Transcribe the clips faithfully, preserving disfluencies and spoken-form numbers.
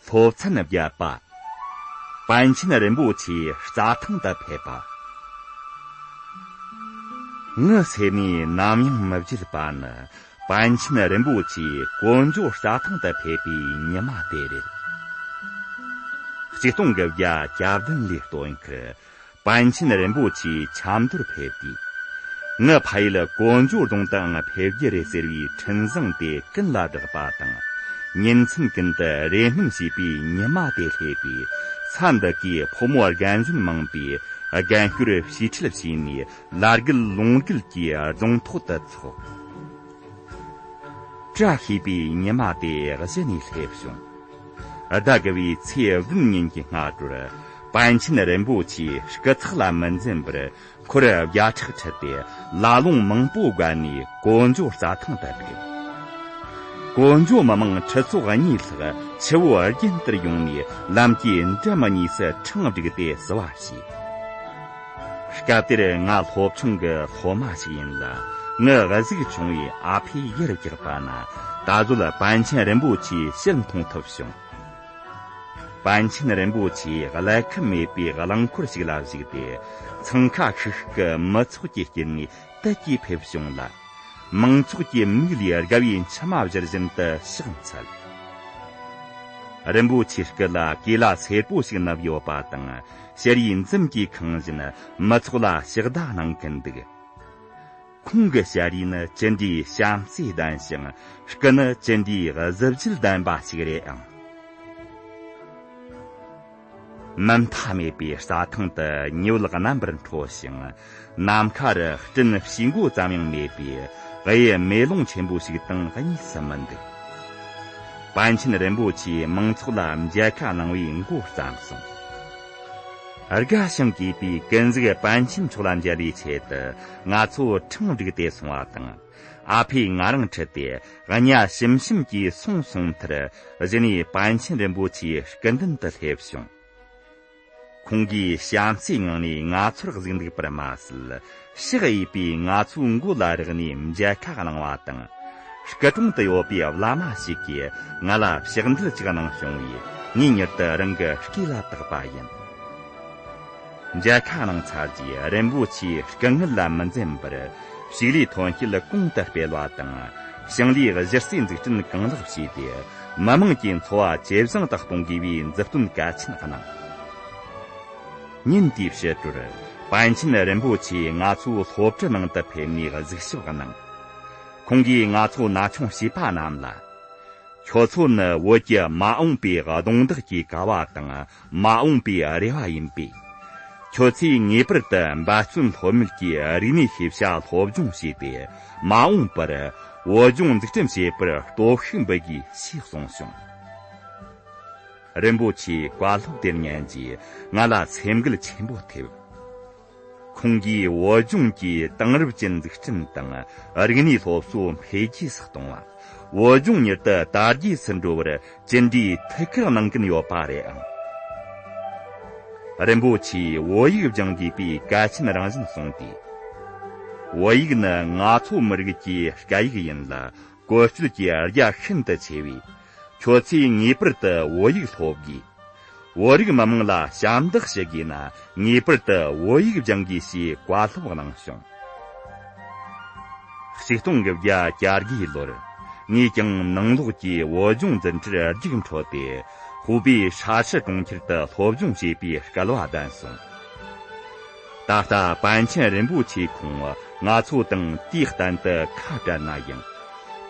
སློབ་ཚན་བརྒྱད་པ། པཎ་ཆེན་རིན་པོ་ཆེ་རྩྭ་ཐང་དུ་ཕེབས་པ། ངའི་སེམས་ནས་ནམ་ཡང་མི་བརྗེད་པ་ནི། པཎ་ཆེན་རིན་པོ་ཆེ་ཀོང་ཇོ་རྩྭ་ཐང་དུ་ཕེབས་པའི་ཉི་མ་དེ་རེད། ཆིག་སྟོང་དགུ་བརྒྱ་གྱ་བདུན་ལོའི་སྟོན་ཁར། པཎ་ཆེན་རིན་པོ་ཆེ་ཆབ་མདོར་ཕེབས་དུས། ངའི་ཕ་ཡུལ་ཀོང་ཇོ་རྫོང་དུའང་ཕེབས་རྒྱུ་རེད་ཟེར་བའི་འཕྲིན་བཟང་དེ་ཀུན་ལ་བསྒྲགས་པ་དང་། ཉིན་མཚན་ཀུན་ཏུ་རེ་སྨོན་བྱས་པའི་ཉི་མ་དེ་སླེབས་པས། ས་འདི་གའི་ཕོ་མོ་རྒན་གཞོན་མང་པོས་རྒན་ཤོས་ཞེ་ཁྲེལ་བྱས་ནས། ལ་རྒུད་ལུང་རྒུད་ཀྱིས་རྫོང་ཐོག་ཏུ་འཚོགས། བཀྲ་ཤིས་པའི་ཉི་མ་དེ་གཞི་ནས་སླེབས་བྱུང་། ཟླ་དགུ་བའི་ཚེས་བདུན་ཉིན་གྱི་སྔ་དྲོར། པཎ་ཆེན་རིན་པོ་ཆེ་སྐུ་ཚེགས་ལ་མི་འཛེམ་པར། འཁོར་བརྒྱ་ཕྲག་ཁྲིད་དེ། ལ་ལུང་མང་པོ་བརྒལ་ནས་ཀོང་ཇོ་རྩྭ་ཐང་དུ་ཕེབས། ཀོང་ཇོ་མི་མང་ཁྲི་ཚོ་གཉིས་ལྷག་ཆུ་བོ་རྒྱུན་ལྟར་ཡོང་ནས། ལམ་གྱི་འགྲམ་གཉིས་སུ་ཕྲེང་བསྒྲིགས་ཏེ་བསུ་བ་བྱས། སྐབས་དེར་ང་སློབ་ཆུང་གི་སློབ་མ་ཞིག་ཡིན་ལ། ངའི་གཟུགས་ཆུང་བས་ཨ་ཕས་ཡར་བཀྱགས་པ་ན། ད་གཟོད་པཎ་ཆེན་རིན་པོ་ཆེའི་ཕྱིར་མཐོང་ཐུབ་བྱུང་། པཎ་ཆེན་རིན་པོ་ཆེ་ཀླད་ཁབ་མེད་པའི་རླངས་འཁོར་ཞིག་ལ་བཞུགས་ཏེ། འཚང་ཁ་ཤིག་ཤིག་གི་མི་ཚོགས་ཀྱི་དཀྱིལ་ནས་དལ་གྱིས་ཕེབས་བྱུང་ལ། མང་ཚོགས་ཀྱི་མིག་ལས་དགའ་བའི་མཆི་མ་བཞུར་བཞིན་དུ་ཕྱག་འཚལ། རིན་པོ་ཆེའི་སྐུ་ལ་གོས་ལྭ་སེར་པོ་ཞིག་བསྣམས་ཡོད་པ་དང་། ཞལ་རས་འཛུམ་གྱིས་ཁེངས་བཞིན་མི་ཚོགས་ལ་ཕྱག་བརྡ་གནང་གིན་འདུག། ཁོང་གི་ཞལ་རས་ནི་ཅི་འདྲའི་བྱམས་བརྩེ་ལྡན་ཞིང་། སྐུ་ནི་ཅི་འདྲའི་གཟི་བརྗིད་ལྡན་པ་ཞིག་རེད་ཨང་། མུ་མཐའ་མེད་པའི་རྩྭ་ཐང་དུ་ཉི་འོད་རྣམ་པར་འཕྲོ་ཞིང་། ནམ་མཁའ་རུ་སྤྲིན་བྱིས་མགོ་ཙམ་ཡང་མེད་པའི་གཡུ་མེ་ལོང་ཆེན་པོ་ཞིག་དང་གཉིས་སུ་མི་འདུག། པཎ་ཆེན་རིན་པོ་ཆེས་མང་ཚོགས་ལ་མཇལ་ཁ་གནང་བའི་མགོ་བརྩམས་སོང་། དགའ་ཞིང་གུས་པའི་ཀུན་གཟིགས་པཎ་ཆེན་མཆོག་ལ་མཇལ་བའི་ཆེད་དུ་ང་ཚོ་ཕྲེང་བསྒྲིགས་ཏེ་སོང་བ་དང་། ཨ་ཕས་ང་རང་ཁྲིད་དེ་གཉའ་ཞུམ་ཞུམ་གྱིས་སོང་སོང་མཐར། གཞི་ནས་པཎ་ཆེན་རིན་པོ་ཆེའི་སྐུ་མདུན་དུ་སླེབས་བྱུང་། ཁོང་གིས་བྱམས་བརྩེའི་ངང་ནས་ང་ཚོར་གཟིགས་འདུག་པར་མ་ཟད། ཕྱག་གཡས་པས་ང་ཚོའི་མགོ་ལ་རེག་ནས་མཇལ་ཁ་གནང་བ་དང་། སྐུ་དྲུང་དུ་ཡོད་པའི་བླ་མ་ཞིག་གིས་ང་ལ་ཕྱག་འབུལ་ཅིག་གནང་བྱུང་བས། ངས་མྱུར་དུ་རང་གི་སྐེ་ལ་བཏགས་པ་ཡིན། མཇལ་ཁ་གནང་ཚར་རྗེས་རིན་པོ་ཆེའི་སྐུ་ངལ་ལ་མི་འཛེམ་པར། ཕྱུགས་ལས་ཐོན་སྐྱེད་གོང་དུ་སྤེལ་བ་དང་། ཞིང་ལས་གཞི་རྩའི་འཛུགས་སྐྲུན་གང་ལེགས་བྱས་ཏེ། མི་དམངས་ཀྱི་འཚོ་བ་ཇེ་བཟང་དུ་གཏོང་དགོས་པའི་མཛུབ་སྟོན་གལ་ཆེན་གནང་། ཉིན་དེའི་ཕྱི་དྲོར། པཎ་ཆེན་རིན་པོ་ཆེས་ང་ཚོའི་སློབ་གྲྭའི་ནང་དུ་ཕེབས་ནས་གཟིགས་ཞིབ་གནང་། ཁོང་གིས་ང་ཚོ་ན་ཆུང་བྱིས་པ་རྣམས་ལ། ཁྱོད་ཚོ་ནི་བོད་ཀྱི་མ་འོངས་པའི་རྡུང་རྡེག་གི་ཀ་བ་དང་མ་འོངས་པའི་རེ་བ་ཡིན་པས། ཁྱོད་ཚོས་ངེས་པར་དུ་འབད་བརྩོན་ལྷོད་མེད་ཀྱིས་རིག་གནས་ཤེས་བྱ་སློབ་སྦྱོང་བྱས་ཏེ། མ་འོངས་པར་བོད་ལྗོངས་འཛུགས་སྐྲུན་བྱེད་པར་སྟོབས་ཤུགས་འབུལ་དགོས་ཞེས་གསུངས་བྱུང་། རིན་པོ་ཆེའི་བཀའ་སློབ་དེ་ཉན་རྗེས་ང་ལ་སེམས་འགུལ་ཆེན་པོ་ཐེབས། ཁོང་གིས་བོད་ལྗོངས་ཀྱི་དེང་རབས་ཅན་འཛུགས་སྐྲུན་དང་རིག་གནས་སློབ་གསོ་འཕེལ་རྒྱས་སུ་གཏོང་བ། བོད་ལྗོངས་མྱུར་དུ་དར་རྒྱས་སུ་འགྲོ་བར་ཅི་འདྲའི་ཐུགས་ཁུར་གནང་གིན་ཡོད་པ་རེད་ཨང་། རིན་པོ་ཆེས་བོད་ཡིག་སྦྱང་དགོས་པའི་གལ་ཆེན་རང་བཞིན་གསུངས་ཏེ། བོད་ཡིག་ནི་ང་ཚོ་མི་རིགས་ཀྱི་སྐད་ཡིག་ཡིན་ལ། བཀོལ་སྤྱོད་ཀྱི་རྒྱ་ཤིན་ཏུ་ཆེ་བས། ཁྱོད་ཚོས་ངེས་པར་དུ་བོད་ཡིག་སློབ་དགོས། བོད་རིགས་མི་དམངས་ལ་ཞབས་འདེགས་ཞུ་དགོས་ན། ངེས་པར་དུ་བོད་ཡིག་སྦྱང་དགོས་ཞེས་བཀའ་སློབ་གནང་བྱུང་། ཆིག་སྟོང་དགུ་བརྒྱ་གྱ་དགུའི་ལོར། ངས་ཀྱང་ནང་ལོགས་ཀྱི་བོད་ལྗོངས་འཛིན་གྲྭར་རྒྱུགས་འཕྲོད་དེ། ཧུའུ་པེའི་ཧྲ་ཤི་གྲོང་ཁྱེར་དུ་སློབ་སྦྱོང་བྱེད་པའི་སྐལ་བ་ལྡན་སོང་། ད་ལྟ་པཎ་ཆེན་རིན་པོ་ཆེ་ཁོང་ང་ཚོ་དང་དུས་གཏན་དུ་ཁ་བྲལ་ན་ཡང་།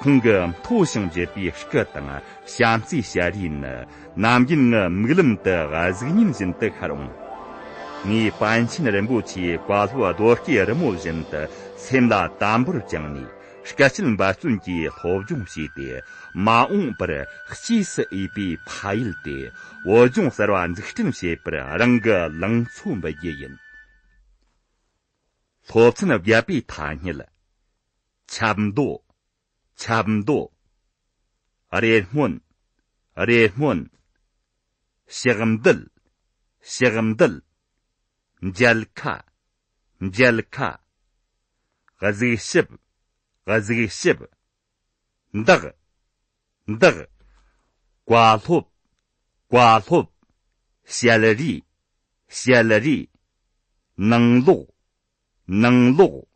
ཁོང་གི་མཐོ་ཞིང་བརྗིད་པའི་སྐུ་དང་བྱམས་བརྩེའི་ཞལ་རས་ནི་ནམ་རྒྱུན་ངའི་མིག་ལམ་དུ་གཟུགས་བརྙན་བཞིན་དུ་ཤར་འོང་། ངས་པཎ་ཆེན་རིན་པོ་ཆེའི་བཀའ་སློབ་རྡོ་སྐས་རི་མོ་བཞིན་དུ་སེམས་ལ་དམ་པོར་བཅངས་ནས། སྐད་ཅིག་འབད་བརྩོན་གྱིས་སློབ་སྦྱོང་བྱས་ཏེ། མ་འོངས་པར་གཅེས་སུ་འོས་པའི་ཕ་ཡུལ་དེ། བོད་ལྗོངས་གསར་བ་འཛུགས་སྐྲུན་བྱེད་པར་རང་གི་ལང་ཚོ་འབུལ་རྒྱུ་ཡིན། སློབ་ཚན་བརྒྱད་པའི་ཐ་སྙད། ཆབ་མདོ། ཆབ་མདོ། རེ་སྨོན། རེ་སྨོན། ཕྱག་འདུལ། ཕྱག་འདུལ། མཇལ་ཁ། མཇལ་ཁ། གཟིགས་ཞིབ། གཟིགས་ཞིབ། འདེགས། འདེགས། བཀའ་སློབ། བཀའ་སློབ། ཞལ་རས། ཞལ་རས། ནང་ལོགས། ནང་ལོགས།